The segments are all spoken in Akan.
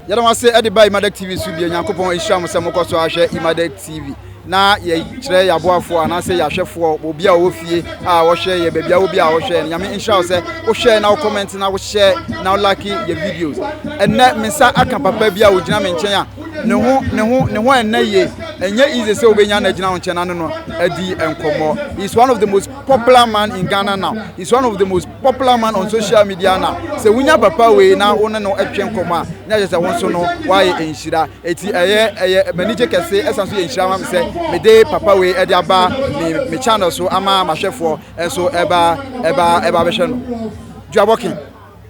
Yɛda mo ase de ba Imadek TV so bio. Nyankopɔn nhyira mo sɛ mokɔ so ahwɛ Imadek TV. Na yɛkyerɛ yɛn aboafoɔ anaasɛ yɛn ahwɛfoɔ, obi a ɔwɔ fie a ɔhwɛ yɛ, baabi a wɔ bi a ɔhwɛ yɛn. Nyame nhyira wo sɛ wohwɛ na wo comment na wo share na wo like yɛ videos. Ɛnnɛ me nsa aka papa bi a ɔgyina me nkyɛn a ne ho ne ho ne ho ɛnnɛ yie. Ɛnyɛ easy sɛ wobɛnya no agyina wo nkyɛn na ne no adi nkɔmmɔ. He is one of the most popular man in Ghana now. He is one of the most popular man on social media now. Sɛ wonya papa wei na wo ne no twe nkɔmmɔ a, na kyerɛ sɛ wo nso no woayɛ nhyira. Eti ɛyɛ ɛyɛ m'anigye kɛse ɛsan so yɛ nhyira ma me sɛ mede papa wei ɛde aba me me channel so ama m'ahwɛfoɔ nso ɛba ɛba ɛba abɛhwɛ no. Duabɔ King,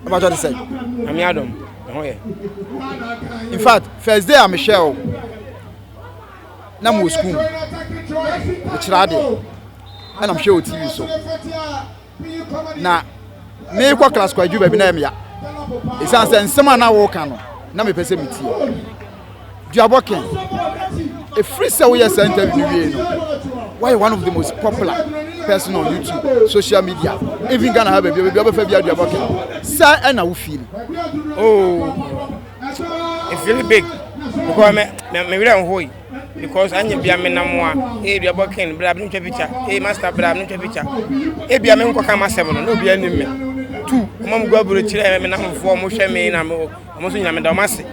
ɛbɛtɔ te sɛ. Nyame adom, me ho yɛ. In fact, first day a mehwɛ o, na mewɔ sukuu mu, mekyerɛ adeɛ, ɛna mehwɛ wɔ TV so. Na merekɔ class kɔ adwuma baabi na ɛyɛ me ya. Ɛsiane sɛ nsɛm a na wɔreka no, na mepɛ sɛ metie. Duabɔ Ken, ɛfiri sɛ woyɛ saa interview no wie no, woayɛ one of the most popular person on YouTube, social media, even Ghana ha baabi, baabi a wobɛfa bi Duabɔ Ken. Sɛ ɛna wo feel? Oh, it feel big because me me me werɛ nhoe because anyɛ bia me nam a ee duabɔ ken bra me ntwa picture ee master bra me ntwa picture ee bia me nkɔka m'asɛm no na obi anim me tu ɔmo mu gu aburo kyerɛ me namfoɔ ɔmo hwɛ me na ɔmo nso nyina me da ɔmo ase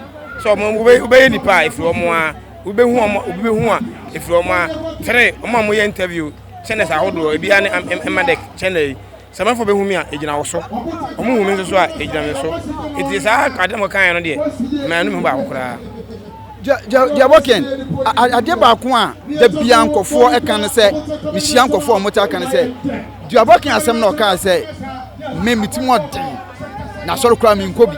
sɛ ɔmo wobɛyɛ nipa a efiri ɔmo a wobɛhu ɔmo obi bɛhu a efiri ɔmo a tere ɔmo a ɔmo yɛ interview channels ahodoɔ ebi a ne ɛmadɛk channel yi Sɛ amanfoɔ bɛhu me a, ɛgyina wo so. Wɔhu me nso so a, ɛgyina me so. Enti saa adeɛ na wɔkaeɛ no deɛ, manu me ho baako koraa. Deɛ adeɛ baako a da bia nkɔfoɔ ɛka no sɛ, mehyia nkɔfoɔ a wɔtaa ka no sɛ, Duabɔken asɛm na ɔkaa sɛ, me me ti mu ɔden, na asɔre koraa menkɔ bi.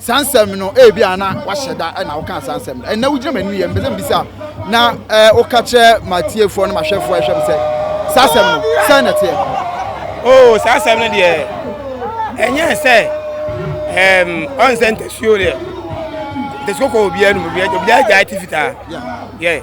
Saa nsɛm no, ebi a na wahyɛ da na wokaa saa nsɛm no. Ɛnnɛ wogyina m'anim yɛ, mepɛ sɛ mebisa na woka kyerɛ m'atiefoɔ ne m'ahwɛfoɔ a ɛhwɛ me sɛ, saa asɛm no, sɛn na ɛteɛ? Oh, saa asɛm no deɛ, ɛnyɛ sɛ ɔn sɛ ntasuo deɛ, ntasuo kɔ obiara no mu, obiara gyae ti fitaa. Yɛ,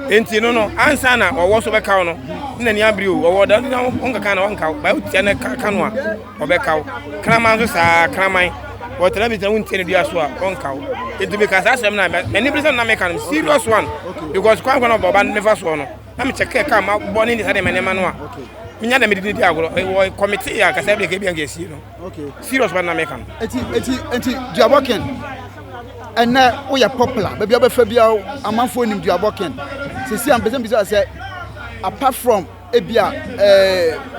enti no no, ansa na ɔwɔ so bɛka wo no, ne n'ani abere o, ɔwɔ da no ɔnkaka na ɔnka wo, ba wotia no ka no a, ɔbɛka wo. Kraman nso saa ara, kraman, ɔtena bi tena wontie ne dua so a, ɔnka wo. Nti meka saa asɛm no a, m'ani bere sɛ na meka no serious one because kwan kwan ɔba no mefa soɔ no, na mekyɛkɛ kaa ma bɔ ne saa nneɛma nneɛma no a, menya dɛ mede ne di agorɔ. Wɔ kɔmite a kasa bi de ka ebi anka esie no. Serious one na meka no. Eti eti eti Duabɔ Ken, ɛnɛ woyɛ popular, baabi a wobɛfa biara amanfoɔ nim Duabɔ Ken. Sisi a mpɛ sɛ mbisa sɛ apart from Ebia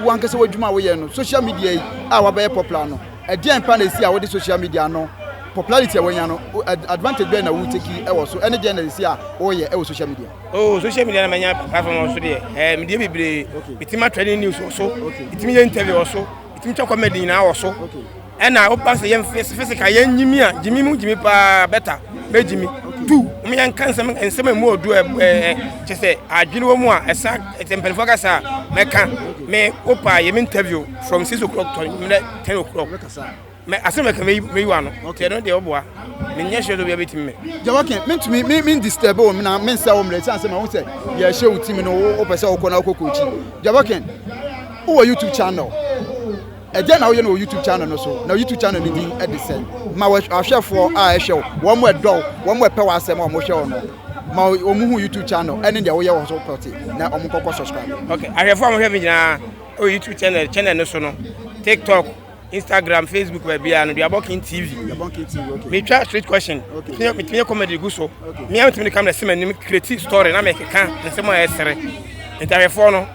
wo ankasa w'adwuma a woyɛ no, social media yi a wabɛyɛ popular no, ɛdeɛn pa na ɛsi a wode social media no popularity a wanya no, advantage bɛn na wo take wɔ so, ɛne deɛn na ɛsi a woyɛ wɔ social media? Oh, social media na manya platform wɔ so deɛ, ɛɛ medeɛ bebree, metumi atwa news wɔ so, metumi yɛ interview wɔ so, metumi twa comedy nyinaa wɔ so. Ɛna woba sɛ yɛn physical yɛn nyimi a gyimi mu gyimi paa bɛta mɛgyimi tu wɔn yɛn nka nsɛm nsɛm emu odu ɛ ɛ kyɛ sɛ adwene wɔ mu a ɛsa ɛsɛ mpanimfoɔ kasa a mɛka me wopa yɛ me interview from 6 o'clock to mmerɛ 10 o'clock mɛ asɛm mɛka mɛyi mɛyi wa no tiɛ no deɛ ɔboa menyɛ sure sɛ obi abɛtumi me. Jawake mentumi me me disturb wo na mensɛ wo mmerɛ ɛsiane sɛ mahu sɛ yɛhyɛ wo team no wopɛ sɛ wokɔ na wokɔ coach Jawake wowɔ YouTube channel. Ɛdeɛn na woyɛ no wɔ YouTube channel no so? Na YouTube channel no din de sɛn? Ma w'ahwɛfoɔ a ɛhwɛ wo, wɔn a ɛdɔ wo, wɔn a ɛpɛ w'asɛm a wɔhwɛ wo no, ma wɔn hu YouTube channel ɛne deɛ woyɛ wɔ so pɔte na wɔn nkɔkɔ subscribe. Okay, ahwɛfoɔ a wɔhwɛ me nyinaa wɔ YouTube channel channel no so no, TikTok, Instagram, Facebook, baabiara no, Duabɔ King TV. Duabɔ King TV, okay. Metwa street question. Okay. Metumi yɛ comedy gu so. Okay. Me a metumi de camera si m'anim create story na mekeka nsɛm a ɛsere. Nti ahwɛfoɔ no,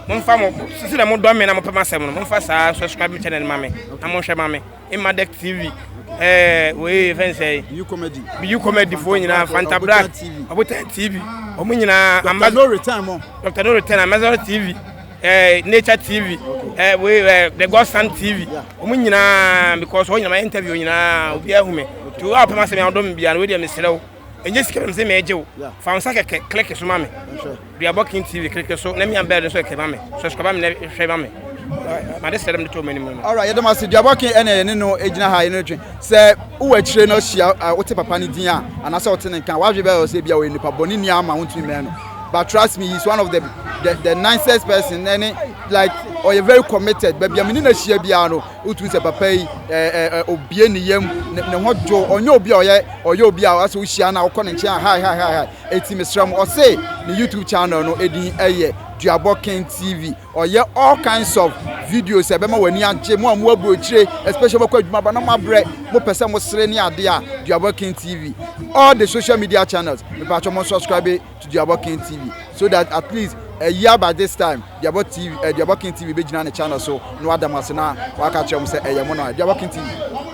Momfa mo sisi na modɔ me na mopɛ m'asɛm no, momfa saa subscribe me channel ma me na monhwɛ ma me. Imadek TV, eh, wei fɛn sɛ Biyu Comedy, Biyu Comedy foɔ nyinaa, Fanta Black, Ɔbotan TV, wɔn nyinaa, Dr. No Return mo, Dr. No Return, Amazon TV, eh, Nature TV, eh, wei eh, The Godson TV, wɔn nyinaa because wɔn nyinaa ma interview nyinaa, obiara hu me. Nti wo a wopɛ m'asɛm a wodɔ me biara no, wei deɛ mesrɛ wo. Ɛnyɛ sika na mesɛ mɛgye wo. Fa wo nsa kɛkɛ click so ma me. Duabɔ King TV click so na mia bell nso kɛkɛ ma me. Subscribe ma me na hwɛ ma me. Made srɛ dɛm de to m'anim no. Alright, yɛda mo ase. Duabɔ King ɛna yɛne no gyina ha yɛne no twe. Sɛ wowɔ akyire na ɔhyia wote papa no din a anaasɛ wote ne nka a w'adwene bɛyɛ sɛ ebia ɔyɛ nipa bɔne ni ama wontumi mmɛn no. But trust me, he's one of the nicest person ɛne like ɔyɛ very committed. Baabi a mene no ahyia biara no, wotumi sɛ papa yi ɛɛ ɛɛ obie ne yam, ne ho dwo. Ɔnyɛ obi a ɔyɛ obi a asɛ wohyia no a wokɔ ne nkyɛn a hi hi hi hi. Eti mesrɛ mo, ɔse ne YouTube channel no edin ɛyɛ Duabɔ King TV. Ɔyɛ all kinds of videos a ɛbɛma w'ani agye. Mo a mo aburokyire, especially mobɛkɔ adwuma ba na mo abrɛ, mopɛ sɛ mo sere ne adeɛ a, Duabɔ King TV, all the social media channels, mepatwɛ mo subscribe to Duabɔ King TV so that at least a year by this time Duabɔ TV, Duabɔ King TV bɛgyina ne channel so na wada mo ase na waka kyerɛ mo sɛ ɛyɛ mo no. A Duabɔ King TV,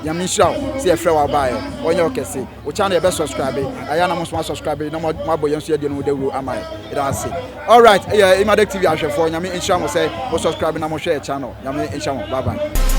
Nyame nhyira wo sɛ yɛfrɛ wo abaeɛ. Ɔnyɛ wo kɛse. Wo channel yɛbɛ subscribe, ayɛ na mo nso subscribe na mo abɔ yɛn nso yɛdeɛ no ho dawuro ama yɛ. Yɛda ase. Alright, ɛyɛ Imadek TV ahwɛfoɔ, Nyame nhyira mo sɛ mo subscribe na mo hwɛ yɛ channel. Nyame nhyira mo. Bye bye.